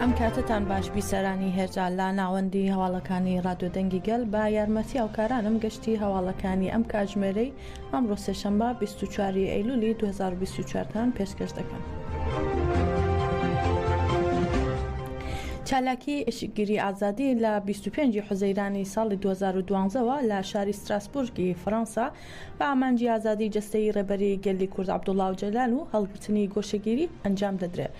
ئەم کاتەتان باش بیسەرانی هێژا لە ناوەندی هەواڵەکانی ڕادیۆ دەنگی گەل بە یارمەتی هاوکارانم گەشتی هەواڵەکانی ئەم کاتژمێرەی ئەمڕۆ سێشەممە 24 ی ئەیلولی 2024 تان پێشکەش دەکەم. چالاکی ئشکگیری ئازادی لە 25 حوزەیرانی ساڵی 2012ەوە لە شاری ستراسبورگی فەرەنسا بە ئامانجی ئازادی جەستەیی ڕێبەری گەلی کورد عەبدوڵا ئۆجەلان و هەڵگرتنی گۆشەگیری ئەنجام دەدرێت.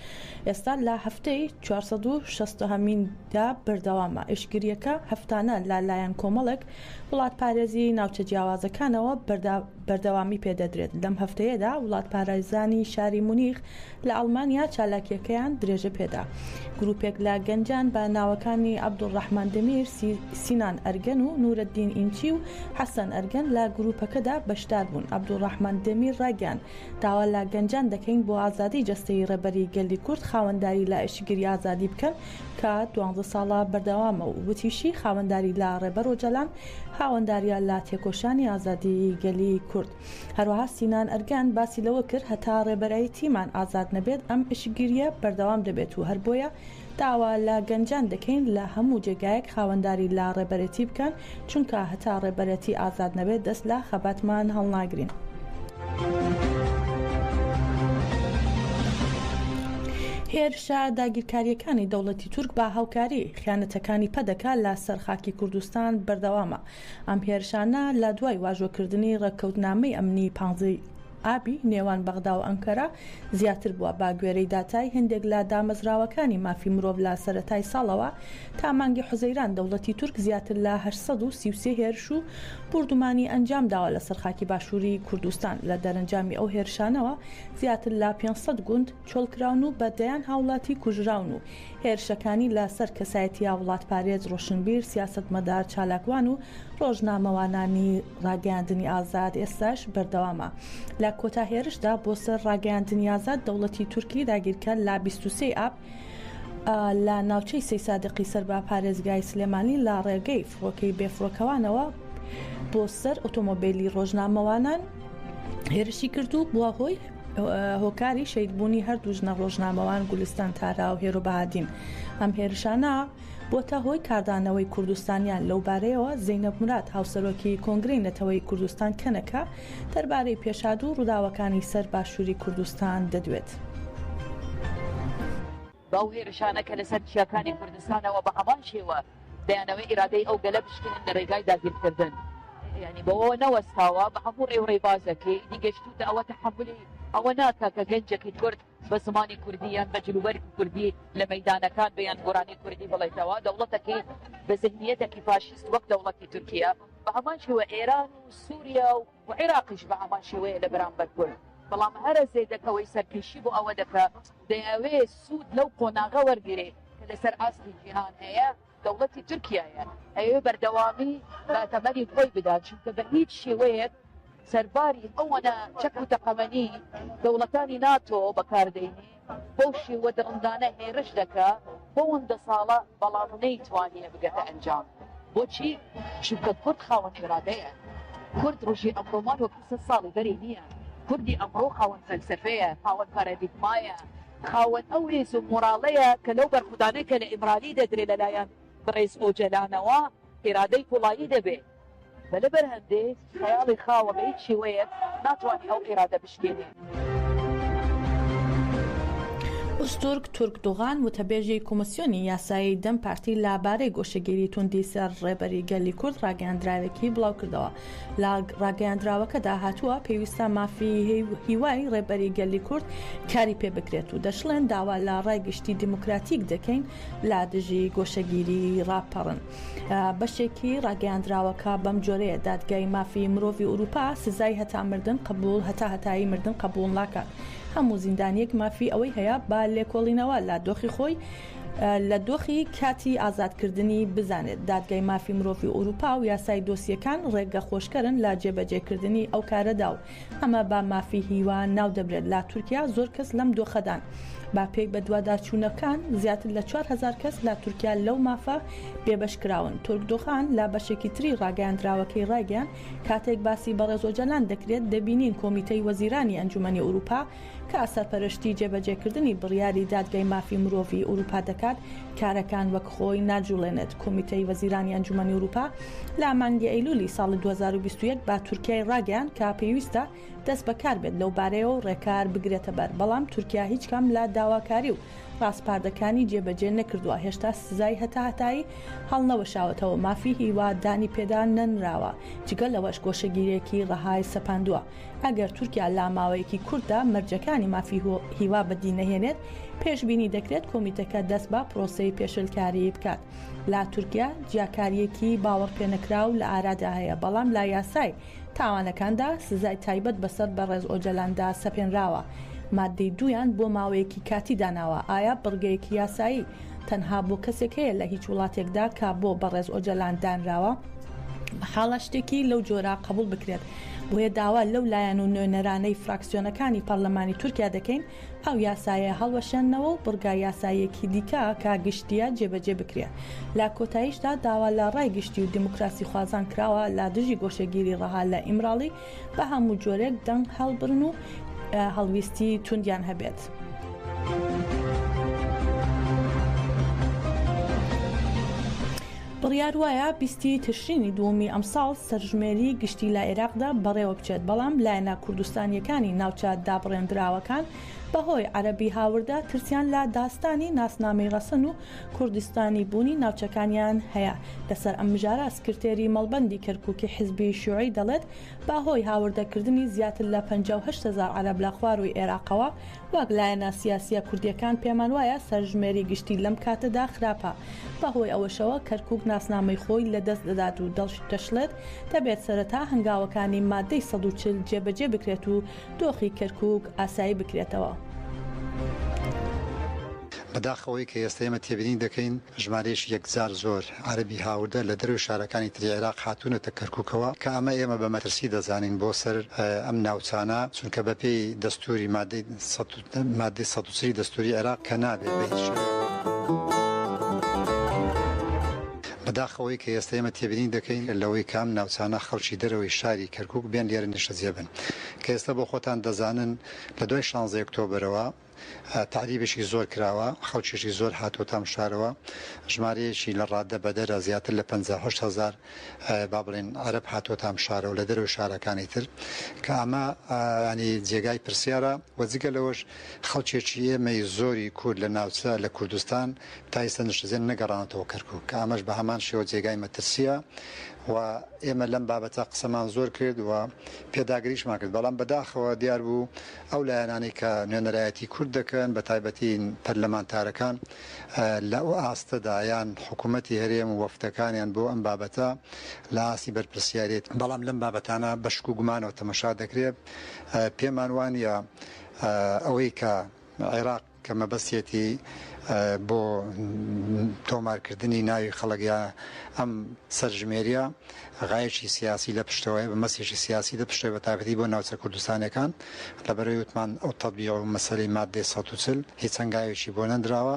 ئێستا لە هەفتەی 460 هەمیندا بەردەوامە. ئێشکگرییەکە هەفتانە لە لایەن کۆمەڵێک وڵاتپارێزی ناوچە جیاوازەکانەوە بەردەوامی پێدەدرێت. لەم هەفتەیەدا وڵاتپارێزانی شاری مونیخ لە ئەڵمانیا چالاکییەکەیان درێژە پێدا. گروپێک لە گەنجان بە ناوەکانی عەبدولڕەحمان دەمیر، سینان ئەرگەن و نورەدین ئینچی و حەسەن ئەرگەن لە گروپەکەدا بەشدار بوون. عەبدولڕەحمان دەمیر ڕایگەیاند، داوا لە گەنجان دەکەین بۆ ئازادی جەستەیی ڕێبەری گەلی کورد خاوەنداری لە ئیشکگری ئازادی بکەن کە دوانزە ساڵە بەردەوامە و وتیشی، خاوەنداری لە ڕێبەر ئۆجالان خاوەندارییە لە تێکۆشانی ئازادیی گەلی کورد. هەروەها سینان ئەرگەن باسی لەوە کرد، هەتا ڕێبەرایەتیمان ئازاد نەبێت ئەم ئیشکگیرییە بەردەوام دەبێت و هەر بۆیە داوا لە گەنجان دەکەین لە هەموو جێگایەک خاوەنداری لە ڕێبەرێتی بکەن، چونکە هەتا ڕێبەرێتی ئازاد نەبێت دەست لە خەباتمان هەڵناگرین. هێرشە داگیرکارییەکانی دەوڵەتی تورک بە هاوکاری خیانەتەکانی پەدەکە لە سەر خاکی کوردستان بەردەوامە. ئەم هێرشانە لە دوای واژۆکردنی ڕێککەوتنامەی ئەمنی پانزەی ئابی نێوان بەغدا و ئەنکەرە زیاتر بووە. بە گوێرەی داتای هەندێک لە دامەزراوەکانی مافی مرۆڤ لە سەرەتای ساڵەوە تا مانگی حوزەیران دەوڵەتی تورک زیاتر لە 833 هێرش و بوردومانی ئەنجام داوە لەسەر خاکی باشووری کوردستان. لە دەرەنجامی ئەو هێرشانەوە زیاتر لە 500 گوند چۆڵکراون و بە دەیان هاوڵاتی کوژراون و هێرشەکانی لە سەر کەسایەتییە وڵاتپارێز، ڕۆشنبیر، سیاسەتمەدار، چالاکوان و ڕۆژنامەوانانی ڕاگەیاندنی ئازاد ئێستاش بەردەوامە. لە کۆتا هێرشدا بۆ سەر ڕاگەیاندنی ئازاد، دەوڵەتی تورکی داگیرکەر لە 23 ئاب لە ناوچەی سەیسادقی سەر بە پارێزگای سلێمانی لە ڕێگەی فڕۆکەی بێفڕۆکەوانەوە بۆ سەر ئۆتۆمۆبیلی ڕۆژنامەوانان هێرشی کرد و بووە هۆی هۆکاری شەهیدبوونی هەردوو ژنە ڕۆژنامەوان گولستان تارا و هێرۆ بەهادین. ئەم هێرشانە بۆتە هۆی کاردانەوەی کوردستانیان لەوبارەیەوە زەینەب موراد هاوسەرۆکی کۆنگرەی نەتەوەیی کوردستان کەنەکە دەربارەی پێشهات و ڕووداوەکانی سەر باشووری کوردستان دەدوێت. بەو هێرشانە کە لەسەر چیاکانی کوردستانەوە بە هەمان شێوە دەیانەوێت ئیرادەی ئەو گەلە بشکێنن لە ڕێگای داگیرکردن یانی بەوەوە نەوەستاوە بە هەموو ڕێ و ڕێبازەکەی ئیدی گەشتووتە ئەوە تەحەمولی ئەوە ناکا کە گەنجێکی کورد بە زمانی کوردی یان بە جلوبەرگی کوردی لە مەیدانەکان بێ یان گۆرانی کوردی بڵێتەوە دەوڵەتەکەی بە زهنیەتێکی فاشیست وەک دەوڵەتی تورکیا بە هەمان شێوە ئێران و سووریا و و عێراقیش بە هەمان شێوەیە لە بەرامبەر کورد بەڵام هەرە زێدەکەوەی سەرکێشی بۆ ئەوە دەکا دەیەوێ سوود لەو قۆناغە وەرگرێ کە لەسەر ئاستی جیهان هەیە دەوڵەتی تورکیایە ئەیەوێ بەردەوامی بە تەمەنی خۆی بدا چونکە بە هیچ شێوەیەک سەرباری ئەوەنە چەک و تەقەمەنی دەوڵەتانی ناتۆ بەکاردێنێ بەو شێوە دڕندانە هێرش دەکا بەوەندە ساڵە بەڵام نەیتوانیە بگەتە ئەنجام بۆچی چونکە کورد خاوەن ئیرادەیە کورد ڕۆژی ئەمڕۆمان وەکو سە ساڵی بەری نییە کوردی ئەمڕۆ خاوەن فەلسەفەیە خاوەن پارادیگمایە خاوەن ئەو هێز و مۆراڵەیە کە لەو بەرخودانەی کە لە ئیمرالی دەدرێ لەلایەن بەڕێز ئۆجەلانەوە ئیرادەی پوڵایی دەبێ بە لەبەر هەندێ خەیاڵی خاوە بە هیچ شێوەیەک ناتوانێ ئەو ئیرادە بشکێنێ. ئوستورک تورکدوغان، وتەبێژی کۆمیسیۆنی یاسایی دەم پارتی لە بارەی گۆشەگیری توندی سەر ڕێبەری گەلی کورد ڕاگەیاندراوێکی بڵاوکردەوە. لە ڕاگەیاندراوەکەدا هاتووە، پێویستە مافی هیوای ڕێبەری گەلی کورد کاری پێ بکرێت و دەشڵێن، داوا لە ڕای گشتی دیموکراتیک دەکەین لە دژی گۆشەگیری ڕاپەڕن. بەشێکی ڕاگەیاندراوەکە بەم جۆرەیە، دادگای مافی مرۆڤی ئورووپا سزای هەتا مردن قبوڵ هەتا هەتایی مردن قبوڵ ناکات. هەموو زیندانییەک مافی ئەوەی هەیە بە لێکۆڵینەوە لە دۆخی خۆی لە دۆخی کاتی ئازادکردنی بزانێت. دادگای مافی مرۆڤی ئورووپا و یاسای دۆسیەکان ڕێگە خۆشکەرن لە جێبەجێکردنی ئەو کارەدا و ئەمە بە مافی هیوا ناودەبرێت. لە تورکیا زۆر کەس لەم دۆخەدان. بە پێی بەدواداچوونەکان زیاتر لە 4000 کەس لە تورکیا لەو مافە بێبەش کراون. تورکدوغان لە بەشێکی تری ڕاگەیاندراوەکەی ڕایگەیاند، کاتێک باسی بەڕێز ئۆجەلان دەکرێت، دەبینین کۆمیتەی وەزیرانی ئەنجومەنی ئوروپا کە سەرپەرشتی جێبەجێکردنی بڕیاری دادگای مافی مرۆڤی ئوروپا دەکات. بکات، کارەکان وەک خۆی ناجوڵێنێت. کۆمیتەی وەزیرانی ئەنجومەنی ئوروپا لە مانگی ئەیلولی ساڵی 2021 بە تورکیای ڕاگەیاند کە پێویستە دەست بەکار بێت لەو بارەیەوە و ڕێکار بگرێتە بەر، بەڵام تورکیا هیچ کام لە داواکاری و ڕاسپاردەکانی جێبەجێ نەکردووە، هێشتا سزای هەتاهەتایی هەڵنەوەشاوەتەوە، مافی هیوا دانی پێدا نەنراوە، جگە لەوەش گۆشەگیرییەکی ڕەهای سەپاندووە. ئەگەر تورکیا لە ماوەیەکی کورتدا مەرجەکانی مافی هیوا بەدی نەهێنێت، پێشبینی دەکرێت کۆمیتەکە دەست بە پرۆسەی پێشێلکاری بکات. لە تورکیا جیاکارییەکی باوەڕپێنەکراو لە ئارادا هەیە، بەڵام لە یاسای تاوانەکاندا سزای تایبەت بەسەر بەڕێز ئۆجەلاندا سەپێنراوە، ماددەی دوویان بۆ ماوەیەکی کاتی داناوە، ئایا بڕگەیەکی یاسایی تەنها بۆ کەسێک هەیە لە هیچ وڵاتێکدا کە بۆ بەڕێز ئۆجەلان دانراوە؟ مەحاڵە شتێکی لەو جۆرە قبوڵ بکرێت، بۆیە داوا لەو لایەن و نوێنەرانەی فراکسیۆنەکانی پەرلەمانی تورکیا دەکەین ئەو یاسایە هەڵوەشێننەوە و بڕگا یاساییەکی دیکە کە گشتییە جێبەجێ بکرێ. لە کۆتاییشدا داوا لە ڕای گشتی و دیموکراسیخوازان کراوە لە دژی گۆشەگیری ڕەها لە ئیمراڵی بە هەموو جۆرێک دەنگ هەڵبرن و هەڵویستی توندیان هەبێت. بڕیار وایە بیستی تشرینی دووەمی ئەمساڵ سەرژمێری گشتی لە عێراقدا بەڕێوە بچێت، بەڵام لایەنە کوردستانییەکانی ناوچە دابڕێندراوەکان بەهۆی عەرەبی هاوردە ترسیان لە داستانی ناسنامەی ڕەسەن و کوردستانی بوونی ناوچەکانیان هەیە. لەسەر ئەم مژارە سکرتێری مەڵبەندی کەرکوکی حزبی شیوعی دەڵێت، بەهۆی هاوردەکردنی زیاتر لە 58 هەزار عەرەب لە خوارووی عێراقەوە، وەک لایەنە سیاسییە کوردییەکان پێمان وایە سەرژمێری گشتی لەم کاتەدا خراپە، بەهۆی ئەوەشەوە کەرکوک ناسنامەی خۆی لەدەست دەدات و دەشڵێت، دەبێت سەرەتا هەنگاوەکانی مادەی 140 جێبەجێ بکرێت و دۆخی کەرکوک ئاسایی بکرێتەوە. بەداخەوەی کە ئێستا ئێمە تێبینی دەکەین ژمارەیەکی یەکجار زۆر عەرەبی هاوردە لە دەرەوەی شارەکانی تری عێراق هاتوونەتە کەرکوکەوە کە ئەمە ئێمە بە مەترسی دەزانین بۆ سەر ئەم ناوچانە چونکە بەپێی دەستوری مادەی مادەی 140 دەستوری عێراق کە نابێت بە هیچ شێوەیەک بەداخەوەی کە ئێستا ئێمە تێبینی دەکەین لەوەی کە ئەم ناوچانە خەڵکی دەرەوەی شاری کەرکوک بێن لێرە نیشتەجێ بن کە ئێستا بۆ خۆتان دەزانن لە دوای شانزەی ئۆکتۆبەرەوە تەعریبێکی زۆر کراوە، خەڵکێکی زۆر هاتووەتە ئەم شارەوە، ژمارەیەکی لە ڕادە بەدەرە زیاتر لە 58 هەزار با بڵێین عەرەب هاتووەتە ئەم شارەوە لە دەرەوەی شارەکانی تر کە ئەمە ینی جێگای پرسیارە و جگە لەوەش خەڵکێکی ئێمەی زۆری کورد لە ناوچە لە کوردستان تا ئیستا نیشتەجێن نەگەڕاونەتەوە کەرکوک کە ئەمەش بە هەمان شێوە جێگای مەترسیە و ئێمە لەم بابەتە قسەمان زۆر کرد و پێداگریشمان کرد بەڵام بەداخەوە دیار بوو ئەو لایەنانەی کە نوێنەرایەتی کورد دەکەن بە تایبەتی پەرلەمانتارەکان لە ئەو ئاستەدا یان حکوومەتی هەرێم و وەفدەکانیان بۆ ئەم بابەتە لە ئاستی بەرپرسیارێت بەڵام لەم بابەتانە بە شک و گومانەوە تەمەشا دەکرێت پێمان وانە ئەوەی کە عێراق کە مەبەستیەتی بۆ تۆمارکردنی ناوی خەڵک یا ئەم سەرژمێریە غایەکی سیاسی لە پشتەوەیە بە مەسێکی سیاسی لە پشتەوە بە تایبەتی بۆ ناوچە کوردستانیەکان لەبەرەوەی وتمان ئەو تەتبیع و مەسەلەی مادەی 140 هیچ هەنگاوێکی بۆ نەندراوە.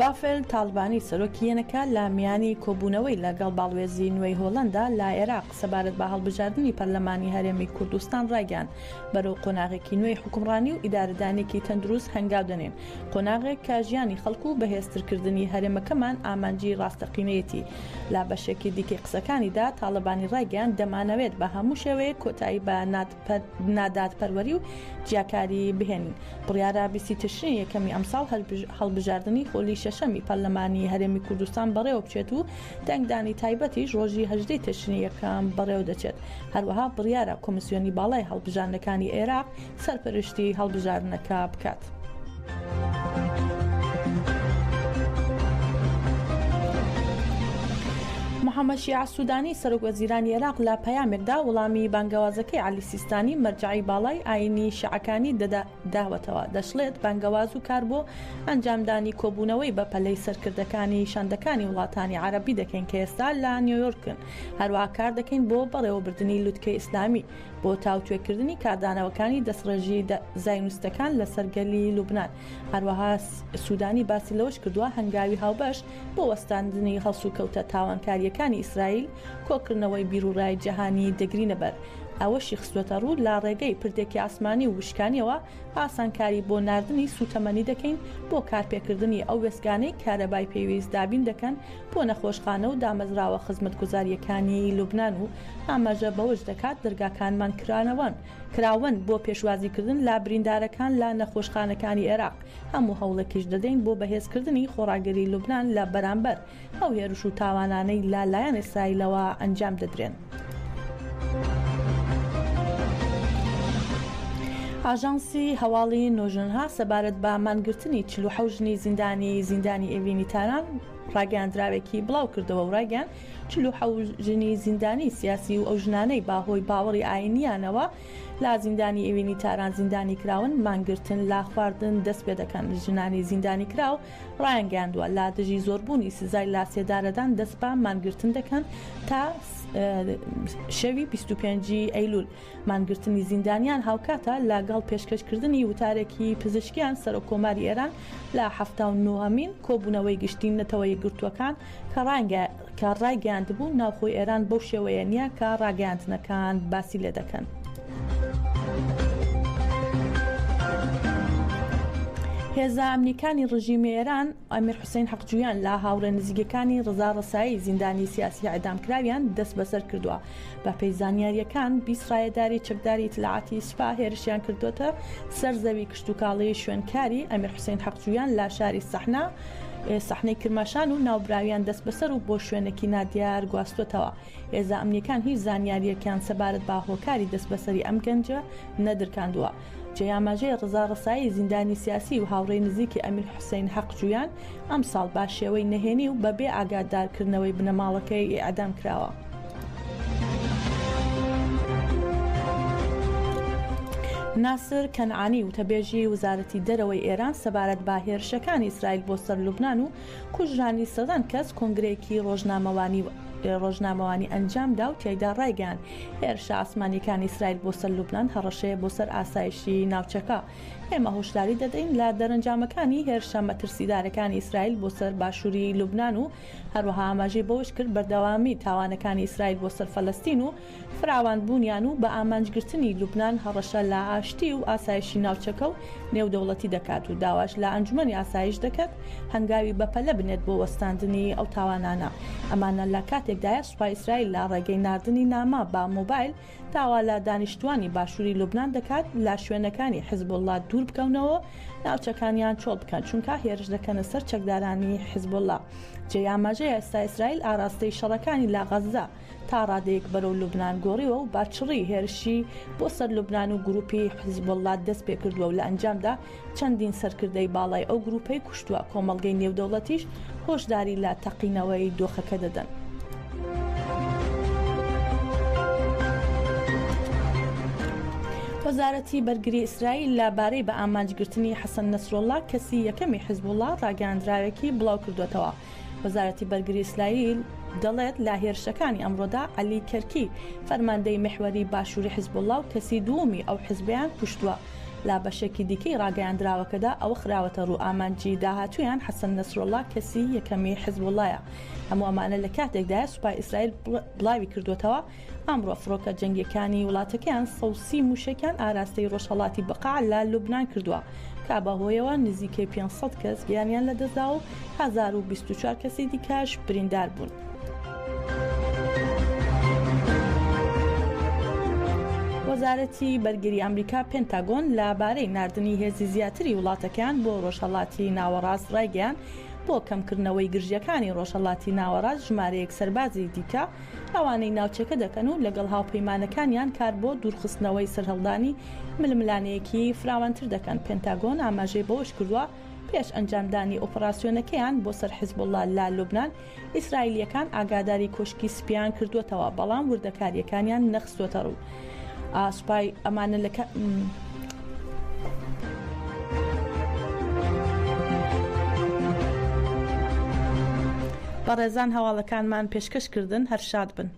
بافل تاڵبانی سەرۆکی یەنەکە لە میانی کۆبوونەوەی لەگەڵ باڵوێزی نوێی هۆڵەندا لە عێراق سەبارەت بە هەڵبژاردنی پەرلەمانی هەرێمی کوردستان ڕایگەیاند بەرەو قۆناغێکی نوێی حوکمڕانی و ئیدارەدانێکی تەندروست هەنگاو دەنێین، قۆناغێک کە ژیانی خەڵک و بەهێزترکردنی هەرێمەکەمان ئامانجی ڕاستەقینەیەتی. لە بەشێکی دیکەی قسەکانیدا تاڵەبانی ڕایگەیاند، دەمانەوێت بە هەموو شێوەیەک کۆتایی بە نادادپەروەری و جیاکاری بهێنین. بڕیارە بیستی تشرینی یەکەمی ئەمساڵ هەڵبژاردنی خولی شەشەمی پەرلەمانی هەرێمی کوردستان بەڕێوەبچێت و دەنگدانی تایبەتیش ڕۆژی هەژدەی تشرینی یەکەم بەڕێوەدەچێت. هەروەها بڕیارە کۆمیسیۆنی باڵای هەڵبژاردنەکانی عێراق سەرپەرشتی هەڵبژاردنەکە بکات. محەممەد شیعە سوودانی سەرۆک وەزیرانی عێراق لە پەیامێکدا وەڵامی بانگەوازەکەی عەلی سیستانی مەرجەعی باڵای ئایینی شیعەکانی داوەتەوە، دەشڵێت، بانگەواز و کار بۆ ئەنجامدانی کۆبوونەوەی بەپەلەی سەرکردەکانی شاندەکانی وڵاتانی عەرەبی دەکەین کە ئێستا لە نیۆیۆرکن، هەروەها کار دەکەین بۆ بەڕێوەبردنی لوتکەی ئیسلامی بۆ تاوتوێکردنی کاردانەوەکانی دەستڕێژی زایونیستەکان لەسەر گەلی لوبنان. هەروەها سودانی باسی لەوەش کردووە، هەنگاوی هاوبەش بۆ وەستاندنی هەڵسوکەوتە تاوانکارییەکانی ئیسرائیل، کۆکردنەوەی بیروڕای جیهانی دەگرینەبەر. ئەوەشی خستووەتەڕوو، لە ڕێگەی پردێکی ئاسمانی و وشکانییەوە ئاسانکاری بۆ ناردنی سووتەمەنی دەکەین بۆ کارپێکردنی ئەو وێستگانەی کارەبای پێویست دابین دەکەن بۆ نەخۆشخانە و دامەزراوە خزمەتگوزارییەکانی لوبنان و ئاماژە بەوەش دەکات دەرگاکانمان کرانەوەن کراوەن بۆ پێشوازیکردن لە بریندارەکان لە نەخۆشخانەکانی عێراق هەموو هەوڵێکیش دەدەین بۆ بەهێزکردنی خۆڕاگری لوبنان لە بەرامبەر ئەو هێرش و تاوانانەی لە لایەن ئیسرائیلەوە ئەنجام دەدرێن. ئاژانسی هەواڵی نۆژنها سەبارەت بە مانگرتنی 47 ژنی زیندانی زیندانی ئێڤینی تاران ڕاگەیاندراوێکی بڵاو کردەوە و ڕایگەیاند 47 ژنی زیندانی سیاسی و ئەو ژنانەی بە هۆی باوەڕی ئایینیانەوە لە زیندانی ئێوینی تاران زیندانی کراون مانگرتن لە خواردن دەست پێ دەکەن ژنانی زیندانی کراو ڕایانگەیاندووە، لە دژی زۆربوونی سزای لاسێدارەدان دەست بە مانگرتن دەکەن تا شەوی 25 ی ئەیلول. مانگرتنی زیندانیان هاوکاتە لەگەڵ پێشکەشکردنی وتارێکی پزیشکیان سەرۆک کۆماری ئێران لە حەفتاونۆهەمین کۆبوونەوەی گشتی نەتەوە یەکگرتووەکان کە ڕایگەیاندبوو ناوخۆی ئێران بەو شێوەیە نییە کە ڕاگەیاندنەکان باسی لێدەکەن. هێزە ئەمنیکانی ڕژیمی ئێران ئەمیر حوسین حەقجویان لە هاوڕێ نزیکەکانی ڕزا ڕەسایی زیندانی سیاسی ئەدامکراویان دەست بەسەر کردووە. بە پێی زانیاریەکان 20 ڕایەداری چەکداری ئیتلاعاتی سوپا هێرشیان کردووەتە سەر زەوی کشتوکاڵی شوێنکاری ئەمیر حوسین حەقجویان لە شاری سەحنە سەحنەی کرماشان و ناوبراویان دەست بەسەر و بۆ شوێنێکی نادیار گواستووەتەوە. هێزە ئەمنییەکان هیچ زانیارییەکیان سەبارەت بە هۆکاری دەستبەسەری ئەم گەنجە نەدرکاندووە. جێی ئاماژەیە ڕەزا ڕەسایی زیندانی سیاسی و هاوڕێی نزیکی ئەمیر حوسەین حەقجویان ئەمساڵ بە شێوەی نهێنی و بەبێ ئاگادارکردنەوەی بنەماڵەکەی ئێعدام کراوە. ناسر کەنعانی وتەبێژی وزارەتی دەرەوەی ئێران سەبارەت بە هێرشەکانی ئیسرائیل بۆ سەر لوبنان و کوژرانی سەدان کەس کۆنگرەیەکی ڕۆژنامەوانی ڕۆژنامەوانی ئەنجامدا و تیایدا ڕایگەیاند هێرشە ئاسمانییەکانی ئیسرائیل بۆ سەر لوبنان هەڕەشەیە بۆ سەر ئاسایشی ناوچەکە. ئێمە هۆشداری دەدەین لە دەرەنجامەکانی هێرشە مەترسیدارەکانی ئیسرائیل بۆ سەر باشووری لوبنان و هەروەها ئاماژەی بەوەش کرد بەردەوامی تاوانەکانی ئیسرائیل بۆ سەر فەلەستین و فراوانبوونیان و بە ئامانجگرتنی لوبنان هەڕەشە لە ئاشتی و ئاسایشی ناوچەکە و نێودەوڵەتی دەکات و داواش لە ئەنجومەنی ئاسایش دەکات هەنگاوی بەپەلە بنێت بۆ وەستاندنی ئەو تاوانانە. ئەمانە لە کاتێکدایە سوپای ئیسرائیل لە ڕێگەی ناردنی نامە بە مۆبایل داوا لە دانیشتووانی باشووری لوبنان دەکات لە شوێنەکانی حزبوڵڵا دوور بکەونەوە و ناوچەکانیان چۆڵ بکەن چونکە هێرش دەکەنە سەر چەکدارانی حزبوڵڵا. جێی ئاماژەیە ئێستا ئیسرائیل ئاراستەی شەڕەکانی لە غەززە تا ڕادەیەک بەرەو لوبنان گۆڕیوە و بە چڕی هێرشی بۆ سەر لوبنان و گروپی حزبوڵڵا دەست پێکردووە و لە ئەنجامدا چەندین سەرکردەی باڵای ئەو گروپەی کوشتووە، کۆمەڵگەی نێودەوڵەتیش هۆشداری لە تەقینەوەی دۆخەکە دەدەن. وەزارەتی بەرگری ئیسرائیل لە بارەی بە ئامانجگرتنی حەسەن نەسروڵڵا کەسی یەکەمی حزبوڵڵا ڕاگەیاندراوێکی بڵاوکردووەتەوە. وەزارەتی بەرگری ئیسرائیل دەڵێت، لە هێرشەکانی ئەمڕۆدا عەلی کەرکی، فەرماندەی میحوەری باشووری حزبوڵڵا و کەسی دووەمی ئەو حزبەیان کوشتووە. لە بەشێکی دیکەی ڕاگەیاندراوەکەدا ئەوە خراوەتەڕوو، ئامانجی داهاتوویان حەسەن نەسروڵڵا کەسی یەکەمی حزبوڵڵایە. هەموو ئەمانە لە کاتێکدایە سوپای ئیسرائیل بڵاویکردووەتەوە، ئەمڕۆ فڕۆکە جەنگییەکانی وڵاتەکەیان 130 مووشەکیان ئاراستەی ڕۆژهەڵاتی بەقاع لە لوبنان کردووە کە بەهۆیەوە نزیکەی 500 کەس گیانیان لەدەستدا و 1024 کەسی دیکەش بریندار بوون. وەزارەتی بەرگری ئەمریکا پێنتاگۆن لەبارەی ناردنی هێزی زیاتری وڵاتەکەیان بۆ ڕۆژهەڵاتی ناوەڕاست ڕایگەیاند، بۆ کەمکردنەوەی گرژییەکانی ڕۆژهەڵاتی ناوەڕاست ژمارەیەک سەربازی دیکە ڕەوانەی ناوچەکە دەکەن و لەگەڵ هاوپەیمانەکانیان کار بۆ دوورخستنەوەی سەرهەڵدانی ململانێیەکی فراوانتر دەکەن. پێنتاگۆن ئاماژەی بەوەشکردووە، پێش ئەنجامدانی ئۆپەراسیۆنەکەیان بۆ سەر حزبوڵڵا لە لوبنان، ئیسرائیلییەکان ئاگاداری کۆشکی سپییان کردووەتەوە، بەڵام وردەکارییەکانیان نەخستووەتەڕوو. سوپای ئەمانە لە بەڕێزان هەواڵەکانمان پێشکەش کردن هەر شاد بن.